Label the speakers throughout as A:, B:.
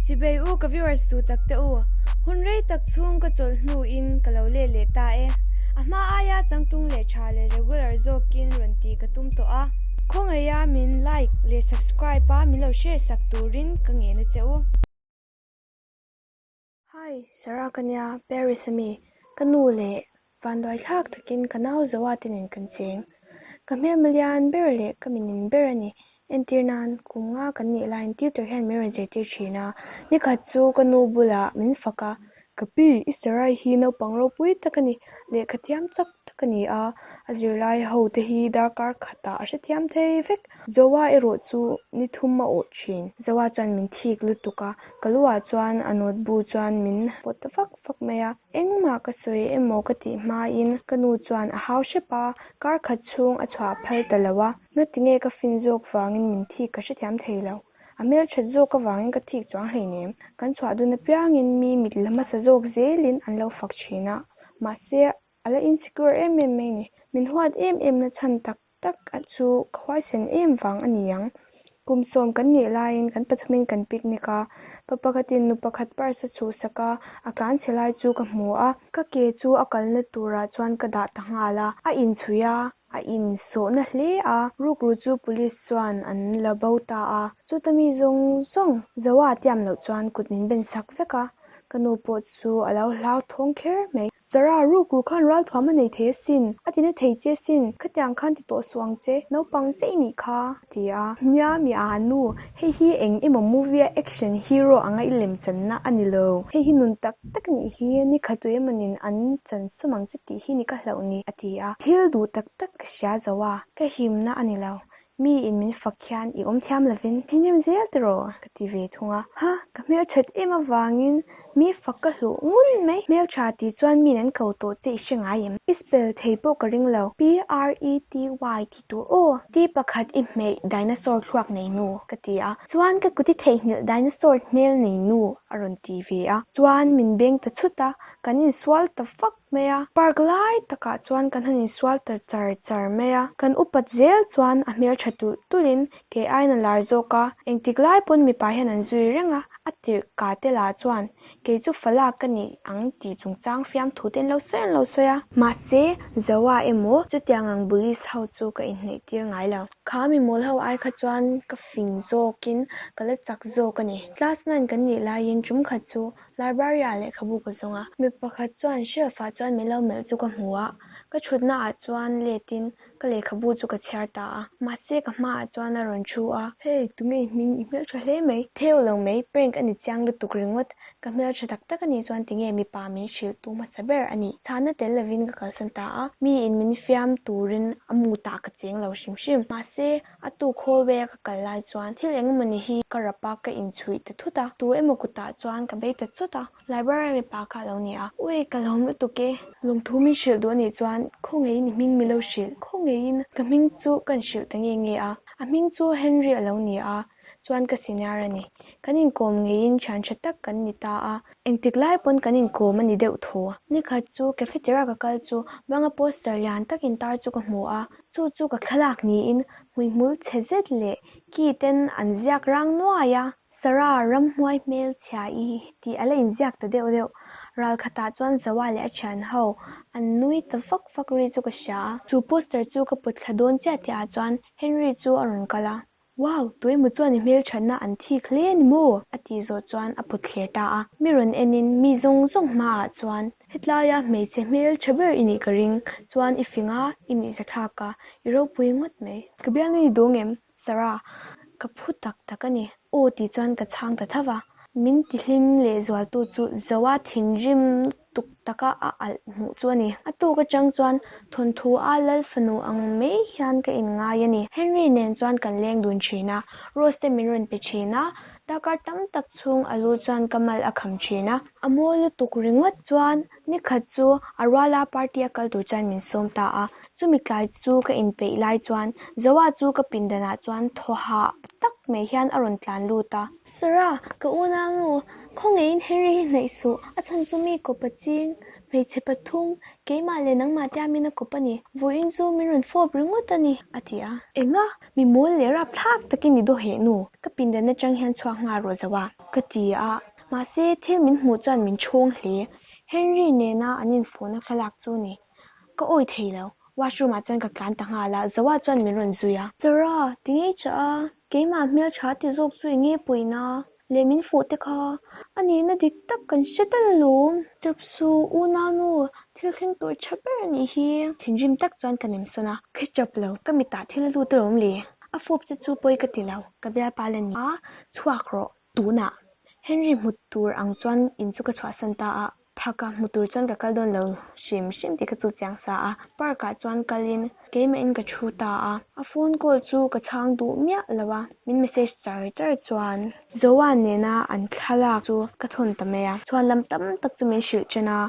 A: Chibei u ka viewers duh tak te u, hun rei tak chhung ka chawlh hnu in ka lo let leh ta e. A hma aia changtlung leh tha leh regular zawkin rawn tih ka tum tawh a. Khawngaih a min like leh subscribe a min lo share sak turin ka ngen a che u. Hi, Sarah ka nia, Paris ami, ka nu leh vanduai thlak takin ka nau Zoa te nen kan cheng. Ka hmelma lian ber leh ka minin ber a ni. Entir nan, kum nga kan nih laiin tutor hian min rawn zirtir thin a, nikhat chu ka nu bulah min fak a, Ka pi, i Sarai hi naupang ropui tak a ni, lehkha thiam chak tak a ni a, a zirlai ho te hi darkar khatah a hrethiam thei vek. Zoa erawh chu ni thum a awh thin. Zoa chuan min thik lutuk a, ka luah chuan a note bu chuan min vawt ta fak fak mai a. Engmah ka sawi emaw ka tih hmain ka nu chuan a hau hrep a, kar khat chhung a chhuah phal ta lo a. Ngatinge ka fin zawk vangin min thik ka hrethiam thei lo. A hmelthat zawk avangin ka thik chuang hleinem. Kan chhuah dun apiangin mi mit la hmasa zawk zelin an lo fak thin a, mahse a la insecure em em mai ni. Min huat em em na chhan tak tak chu ka huaisen em vang a ni ang. Kum sawm kan nih laiin kan pathumin kan picnic a, pa pakhatin nu pakhat purse a chhuhsak a, a tlan chhe lai chu ka hmu a. Ka ke chu a kalna turah chuan ka dah ta nghal a, a inchhuih a, A insawhna hle a, rukru chu police chuan an la bo ta a. Chuta mi zawng zawng Zoa tiam loh chuan kut min ben sak vek a, ka nu pawh chu a lo hlauthawng kher mai. Sarah, rukru khan ralthuam a nei thei asin, a tina thei che asin, khatiang khan ti tawh suh ang che, naupang che i nih kha, a ti a. Nia, mi a nu, hei hi eng emaw movie a action hero anga i lem channa a ni lo, hei hi nun tak tak nih hi ni kha tu emawnin an chan sawm ang che tih hi ni ka hlauh ni, a ti a. Thil duh tak tak ka hria zo a, ka himna a ni lo. Mi in min fak hian i awm thiam lovin thinrim zel tiraw? ka ti ve thung a. Ha, ka hmelthat em avangin mi fak ka hluh ngun mai. Hmeltha tih chuan min an ko tawh che i hre ngai em? I spell thei pawh ka ring lo. P-R-E-T-Y ti tur aw. Ti pakhat i hmeih dinosaur thluak nei nu, ka ti a. Chuan ka kut i theihnghilh dinosaur hmel nei nu. a rawn ti ve a, chuan min beng ta chhut a, kan insual ta fak mai a, park lai takah chuan kan han insual ta char char mai a, kan upat zel chuan a hmeltha tulh tulhin kei aiin a lar zawk a, engtik lai pawn mipa hian an zui reng a, a tirh ka te lah chuan kei chu falak ka ni ang tih chungchang fiamthu te an lo sawi an lo sawi a. Mahse, Zoa emaw chutiang ang bullies ho chu ka inhneih tir ngai lo. Kha mi mawl ho ai kha chuan ka fing zawkin ka la chak zawk a ni. Class nine kan nih laiin tum khat chu library ah lehkhabu ka zawng a. Mi pakhat chuan shelf ah chuan min lo melh chu ka hmu a, ka thutna ah chuan let in ka lehkhabu chu ka chhiar ta a. Mahse ka hma ah chuan a rawn thu a. Hey, tunge i hming? I hmeltha hle mai. Theo lo mai, prank a ni chiang lutuk ringawt. Ka hmeltha tak tak a nih chuan tinge mipa min hrilh tu hmasa ber a nih? Chhahna tel lovin ka kalsan ta a, mi in min fiam turin a mutah ka cheng lo hrim hrim. Mahse, a tuk hallway a ka kal lai chuan thil eng emawni hi ka rap a, ka inchhuih ta thut a, tu emaw kutah chuan ka bei ta chawt a, library mipa kha a lo ni a. Ui, ka lawm lutuk e. Lawmthu min hrilh duh a nih chuan khawngeiin i hming mi lo hrilh, khawngeiin ka hming chu ka inhrilh ta nge nge a. A hming chu Henry a lo ni a, chuan ka senior a ni. Kan inkawm ngeiin thian tha tak kan ni ta a, engtik lai pawn kan inkawm a ni deuh tho. Nikhat chu cafeteria ka kal chu banga poster lian tak intar chu ka hmu a, chu chu ka thlalak niin hmuihmul chhe zet leh ki ten an ziak rang nuai a. Sarah ramhnuai hmel chhia i tih a la inziak ta deuh deuh. Ral khatah chuan Zawa leh a thian ho an nui ta vak vak ri chu ka hria a. Chu poster chu ka pawt thla dawn chiah tihah chuan Henry chu a rawn kal a. Wow! Tuemaw chuan i hmelthatna an thik hle a ni maw? a tih zawh chuan a put thler ta a. Mi rawn enin mi zawng zawng hmaah chuan, Hetlaia hmeichhe hmeltha ber i nih ka ring, chuan i fing a, i nuihzathlak a, i ropui ngawt mai. Ka bialnu i dawng em? Sarah, ka phu tak tak a ni. Aw tih chuan ka chhang ta tho va. Min tihlim lehzualtu chu Zoa thinrim tuk taka a alh hmuh chu a ni. A tuk atang chuan thawnthu a lal fanu ang mai hian ka inngai a ni. Henry nen chuan kan leng dun thin a, Rose te min rawn pe thin a, darkar tam tak chhung a lu chuan ka mal a kham thin a. A mawi lutuk ringawt chuan nikhat chu a ruala party a kal tur chuan min sawm ta a, chumi tlai chu ka inpeih lai chuan Zoa chu ka pindanah chuan thaw hah tak mai hian a rawn tlan lut a. Sarah, ka unau nu, khawngeiin Henry hi hnaih suh, a chhan chu mi kawp a ching. Hmeichhe pathum, keimah leh nangmah tiamin a kawp a ni. Vawiin chu min rawn fawp ringawt a ni, a ti a. Enga? Mi mawl leh rapthlak takin i daw heh nu, ka pindan atang hian chhuak nghal rawh zo a, ka ti a. Mahse, thil min hmuh chuan min chhawng hle. Henry nena an infawhna thlalak chu ni. Ka awi thei lo. Washroom ah chuan ka tlan ta nghal a, Zoa chuan min rawn zui a. Sarah, ti ngei chah a, keimah hmeltha ti zawk chu eng nge pawina leh min fawh te kha a nihna dik tak kan hre tal alawm. Chap suh, unaunu, thil thleng tur tha ber a nih hi. Thinrim tak chuan ka nem sawn a, Ka chap lo, ka mitah thil a lut alawm le. A fawp che chu pawi ka ti lo, ka bialpa la ni a, chhuak rawh. Tunah Henry hmu tur ang chuan in chu ka chhuahsan ta a, phaka hmu tur chuan ka kal dawn lo hrim hrim tih ka chu chiang sa a. Park ah chuan kalin keimahin ka thu ta a, a phone call chu ka chhang duh miah lo a, min message char char chuan Zoa nena an thlalak chu ka thawn ta mai a. Chhuan lam tam tak chu min hrilh ṭan a,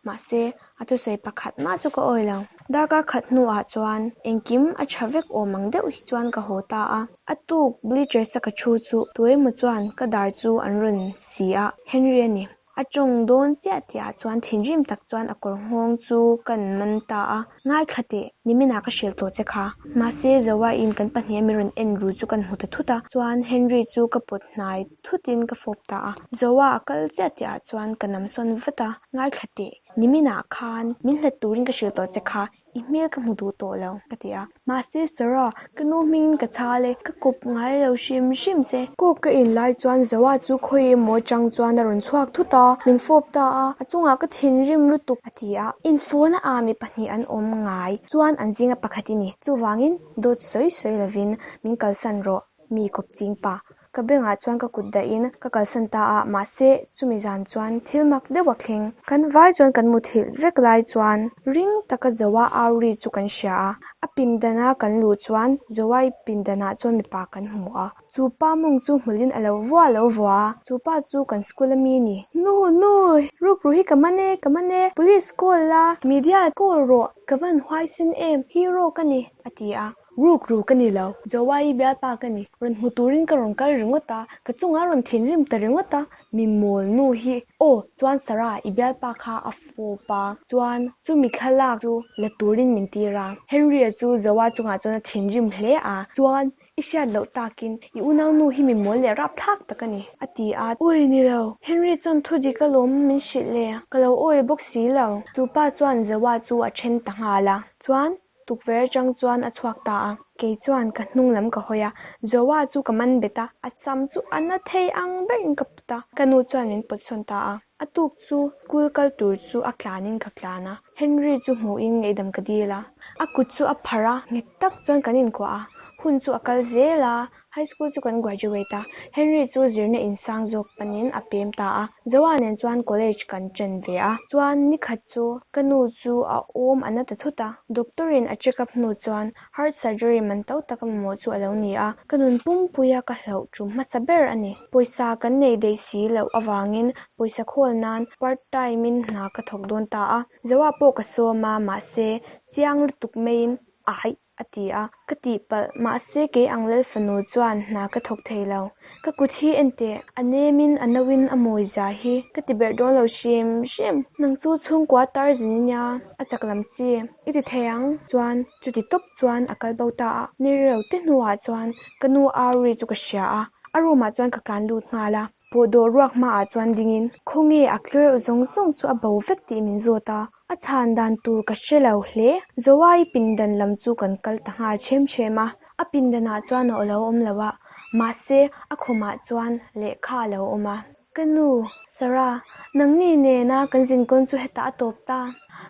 A: mahse A thusawi pakhat mah chu ka awi lo. Darkar khat hnuah chuan engkim a tha vek awm ang deuh hi chuan ka haw ta a. A tuk bleachers a ka thu chu tuemaw chuan ka dar chu an rawn si a, Henry a ni. A tawng dawn chiah tihah chuan thinrim tak chuan a kawr nghawng chu kan man ta a. Ngaithla teh, niminah ka hrilh tawh che kha. Mahse, Zoa-in kan pahniha min rawn en ru chu kan hmu ta thut a. Chuan Henry chu ka pawt hnai thutin ka fawp ta a. Zoa a kal chiah tihah chuan ka namsawn vat a. Ngaithla teh. Niminah khan min hlat turin ka hrilh tawh che kha, i hmel ka hmu duh tawh lo, ka ti a. Mahse Sarah, ka nu hmingin ka chhal e, ka kawp ngai lo hrim hrim che. Kawk ka in lai chuan Zoa chu khawi emaw atang chuan a rawn chhuak thut a, min fawp ta a, a chungah ka thinrim lutuk, a ti a. Infawhna ah mi pahnih an awm ngai chuan an zinga pakhat i ni. Chuvangin dawt sawi sawi lovin min kalsan rawh, mi kawp ching pa. Ka bengah chuan ka kut dahin ka kalsan ta a, mahse chumi zan chuan thil mak deuh a thleng. Kan vai chuan kan muthilh vek lai chuan ring taka Zoa au ri chu kan hria a, a pindana kan luh chuan Zoai pindanah chuan mipa kan hmu a, chu pa mawng chu hmulin a lo vua lo vua a, chu pa chu kan school ami a ni. Nu, nu, rukru hi ka man e, ka man e, police call la, media call rawh, ka van huaisen em, hero ka ni, a ti a. Ruk ru ka ni lo, Zoai bialpa ka ni. Rawn hmu turin ka rawn kal ringawt a, ka chungah rawn thinrim ta ringawt a, mi mawl nu hi. Aw, chuan Sarah, i bialpa kha a fawp a, chuan chumi thlalak chu la turin min tir a. Henry-a chu Zoa chungah chuan a thinrim hle a, chuan i hriat loh takin i unaunu hi mi mawl leh rapthlak tak a ni, a ti a. Ui, ni lo, Henry chuan thu dik alawm min hrilh le, ka lo awi bawk si lo. Chu pa chuan Zoa chu a then ta nghal a, chuan Tukverh atang chuan a chhuak ta a, kei chuan ka hnung lam ka hawi a, Zoa chu ka man bet a, a sam chu a na thei ang berin ka put a, ka nu chuan min pawt sawn ta a. A tuk chu school kal tur chu a tlanin ka tlan a, Henry chu hmuhin ngaihdam ka dil a, a kut chu a pharh a, nghet tak chuan kan inkuah a, hun chu a kal zel a, High school chu kan graduate a, Henry chu zirna insang zawk panin a pem ta a, Zoa nen chuan college kan chen ve a, chuan nikhat chu ka nu chu a awm a na ta thut a, doctor in a check up hnu chuan heart surgery man to tak a mamawh chu a lo ni a, ka nun pumpuia ka hlauh tum hmasa ber a ni. Pawisa kan nei daih si loh avangin pawisa khawl nan part time in hna ka thawk dawn ta a, Zoa pawh ka sawm a, mahse chiang lutuk maiin aih a ti a, ka tihpalh, mahse kei ang lal fanu chuan hna ka thawk thei lo. Ka kut hi en teh, a nemin a nauin a mawi zia hi ka ti berh dawn lo hrim hrim. Nang chu chhungkua tar zin i nia, a chak lam chi i ti thei ang. Chuan chuti tawp chuan a kal bo ta a, ni rilo te hnuah chuan ka nu au ri chu ka hria a, a room ah chuan ka tlan lut nghal a. Pawhdawh ruak hmaah chuan dingin, Khawnge a tlereuh zawng zawng chu a bo vek tih min zawt a, a chhan dan tur ka hre lo hle. Zoai pindan lam chu kan kal ta nghal ṭhem ṭhem a, a pindanah chuan a lo awm lo a, mahse a khawmah chuan lehkha a lo awm a. Ka nu, Sarah, nangni nena kan zinkawn chu hetah a tawp ta.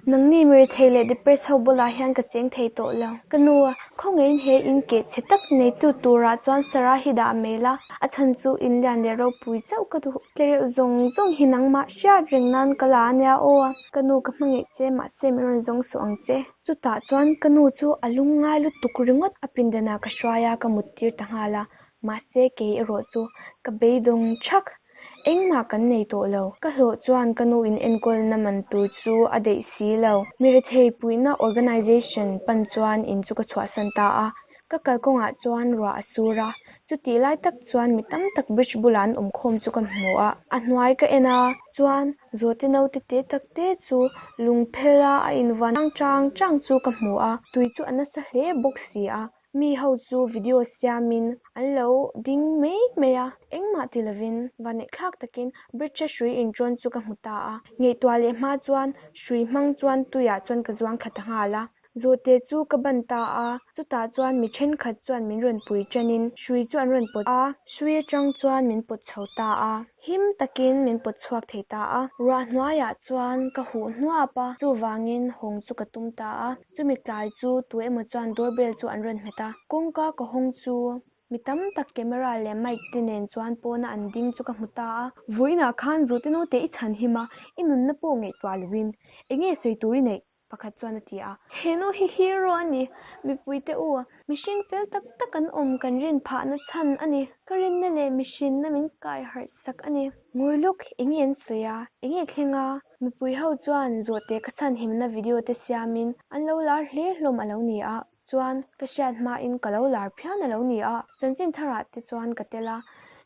A: Nangni mirethei leh depressed ho bulah hian ka cheng thei tawh lo. Ka nu, khawngaihin he in keh chhe tak neitu turah chuan Sarah hi dah mai la, a chhan chu in lian leh ropui chauh ka duh. Tlereuh zawng zawng hi nangmah hriat reng nan ka la a nia aw. Ka nu ka hmangaih che mahse min rawn zawng suh ang che. Chutah chuan ka nu chu a lungngai lutuk ringawt a pindanah ka hruai a, ka muttir ta nghal a. Mahse kei erawh chu ka beidawng thak. Engmah kan nei tawh lo. Ka hlawh chuan ka nu in enkawlna man tur chu a daih si lo. Mi rethei puihna organisation pan chuan in chu ka chhuahsan ta a. Ka kalkawngah chuan ruah a sur a, chutih lai tak chuan mi tam tak bridge bulah an awm khawm chu ka hmu a, a hnuai ka en a, chuan zawhte naute te tak te chu lung phel a a invuan chang chang chu ka hmu a, tui chu a nasa hle bawk si a. Mi ho chu video siamin an lo ding mai mai a, engmah ti lovin vanneihthlak takin bridge-a hrui inṭawn chu ka hmu ta a. Ngaihtuah leh hma chuan hrui hmang chuan tuiah chuan ka zuang thla ta nghal a. Zawhte chu ka ban ta a, chutah chuan mi thenkhat chuan min rawn pui ṭanin hrui chu an rawn pawt a, hrui aṭang chuan min pawt chho ta a. Him takin min pawt chhuak thei ta a. Ruah hnuaiah chuan ka huh hnuap a, chuvangin hawng chu ka tum ta a. Chumi tlai chu tu emaw chuan doorbell chu an rawn hmet a. Kawngka ka hawng chu mi tam tak camera leh mic te nen chuan pawna an ding chu ka hmu ta a. Vawiinah khan zawhte naute i chhan him a, i nunna pawh ngaihtuah lovin eng nge sawi tur i neih? Pakhat chuan a ti a. He nu hi hero a ni, mipuite u, mihring fel tak tak an awm kan rin phahna chhan a ni. Ka rinna leh mihrinna min kai harh sak a ni. Ngawi lawk, eng nge an sawi a, eng nge thleng a? Mipui ho chuan zawhte ka chhanhimna video te siamin an lo lar hle hlawm a lo ni a, chuan ka hriat hmain ka lo lar phian a lo ni a. Chanchin tharah te chuan ka tel a,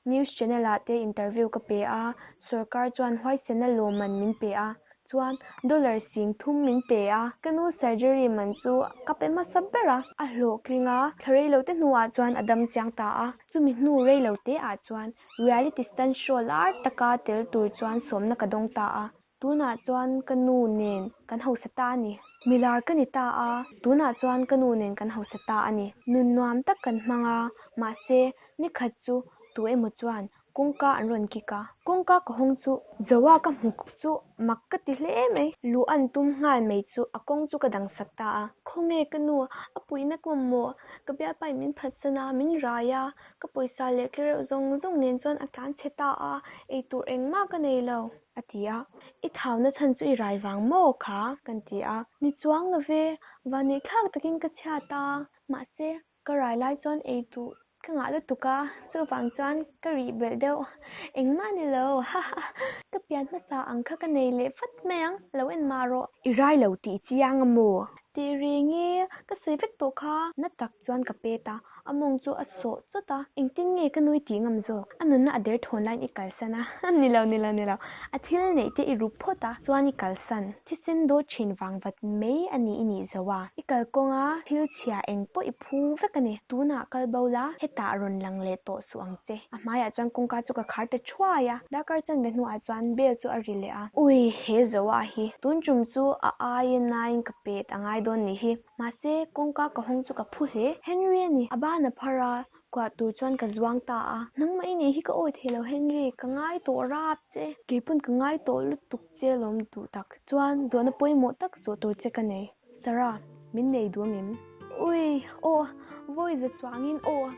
A: news channel ah te interview ka pe a, sorkar chuan huaisenna lawmman min pe a, chuan dollar 3000 min pe a, ka nu surgery man chu ka pe hmasa ber a, a hlawhtling a, thla reilo te hnuah chuan a dam chiang ta a, chumi hnu reilo te ah chuan Reality stunt show lar taka tel tur chuan sawmna ka dawng ta a, tunah chuan ka nu nen kan hausa ta a ni. Milar ka ni ta a, tunah chuan ka nu nen kan hausa ta a ni. Nun nuam tak kan hmang a, mahse nikhat chu tu emaw chuan kawngka an rawn kik a, kawngka ka hawng chu Zoa ka hmu chu mak ka ti hle mai. Luh an tum nghal mai chu a kawng chu ka dang sak ta a. Khawnge ka nu, a puihna ka mamawh, ka bialpain min phatsan a, min rai a, Ka pawisa leh tlereuh zawng zawng nen chuan a tlan chhe ta a, eitur engmah ka nei lo, a ti a. I thauna chhan chu i rai vang maw kha? kan ti a. Ni chuang lo ve, vanneihthlak takin ka chhiat a, mahse, ka rai lai chuan eitur ka ngah lutuk a, chuvang chuan ka rih belh deuh. Engmah ni lo, ha ha, ka pian hmasa ang kha ka nei leh vat mai ang, lo en mah rawh. I rai lo tih chiang a maw? Tih reng i, ka sawi vek tawh kha. Na tak chuan ka pet a, a mawng chu a sawh chawt a, engtin nge ka nui tih ngam zawk? A nunna a derthawn laiin i kalsan a, ni lo, ni lo, ni lo, a thil neih te i rup phawt a, chuan i kalsan. Thisen dawt thin vang vat mai a ni i nih zo a, i kalkawng a thil chhia eng pawh i phu vek a ni. Tunah kal bo la, hetah rawn lang leh tawh suh ang che. A hmaiah chuan kawngka chu ka khar ta thuai a, darkar chanve hnuah chuan bell chu a ri leh a. Ui, he Zoa hi tun tum chu a aia nain ka pet a ngai dawn nih hi. Mahse, kawngka ka hawng chu ka phu hle. Henry a ni, a ban a phar a, kuah tur chuan ka zuang ta a. Nangmah i nih hi ka awi thei lo Henry, ka ngai tawh rap che. Keipawn ka ngai tawh lutuk che lawm duh tak. Chuan zawhna pawimawh tak zawh tur che ka nei. Sarah, min nei duh angem? Ui, aw, vawi za chuangin aw.